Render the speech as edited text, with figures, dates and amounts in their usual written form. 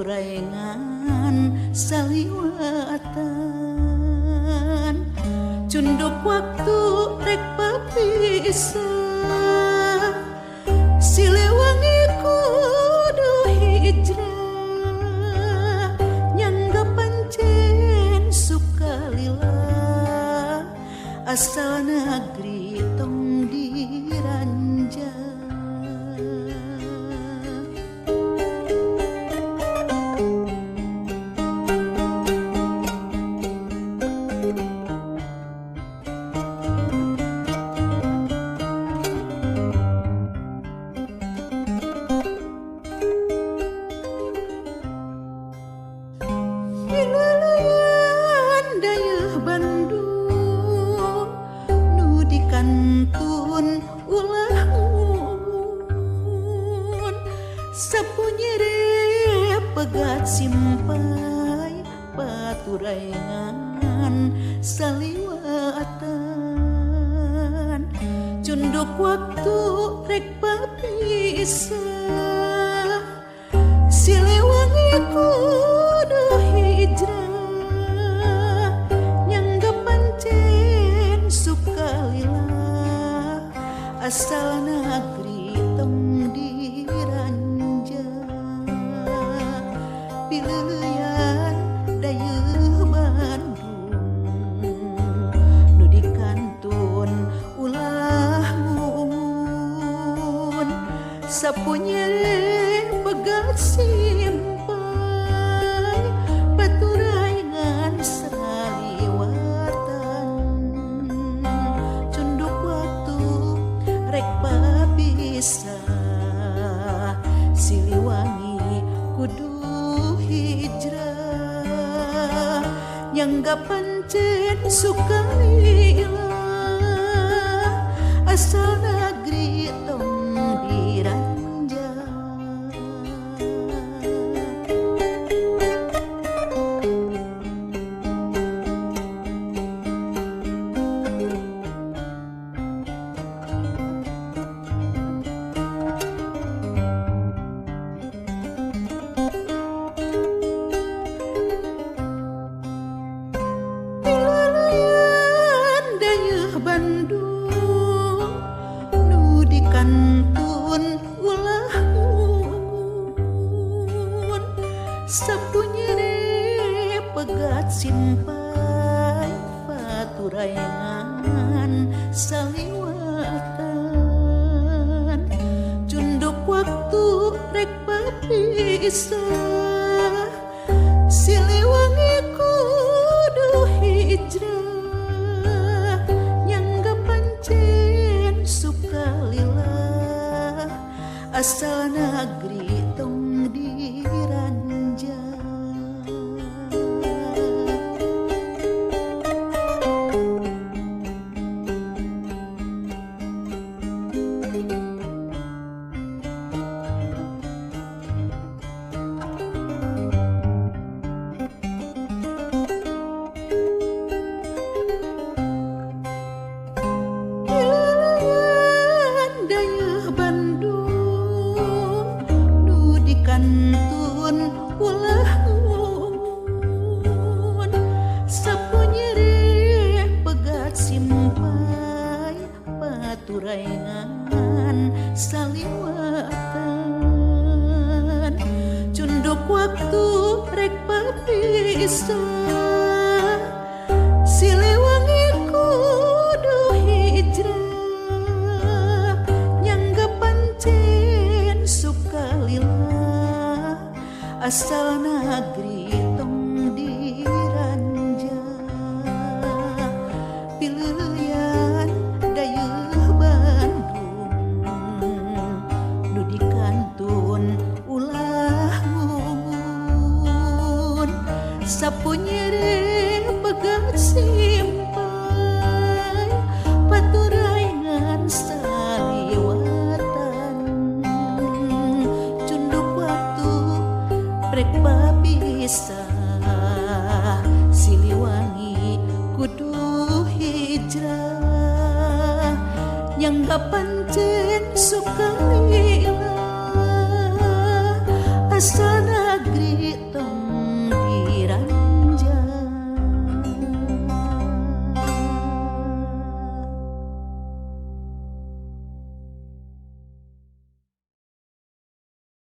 Paturaengan saliwatan cunduk waktu rek papisah Siliwangi kudu hijrah nyangga pancen sukalila asal negeri tong diranjang. Kantun ulah ngun sapunyere pegat simpai paturaengan saliwatan cunduk waktu rek papisah Siliwangi kudu hijrah nyangga pancen sukalila asal negeri tong diranjang pileuyan dayeuh Bandung nu dikantun ulah ngun sapunyere pegat simpai paturaengan saliwatan cunduk waktu rek papisah Siliwangi kudu hijrah nyangga pancen sukalila asal negeri tong diranjang. Bandung nu dikantun ulah ngun sapunyere pegat simpai paturaengan saliwatan cunduk waktu rek papisah Siliwangi kudu hijrah sukalila asal negeri tong diranjang. Kantun ulah ngun sapunyere pegat simpai paturaengan saliwatan cunduk waktu rek papisah Siliwangi kudu hijrah nyangga pancen sukalila asal negeri tong diranjang pileuyan dayeuh Bandung nu dikantun ulah ngun sapunyere pegat simpai paturaengan saliwatan cunduk waktu rek papisah Siliwangi kudu hijrah nyangga pancen sukalila asal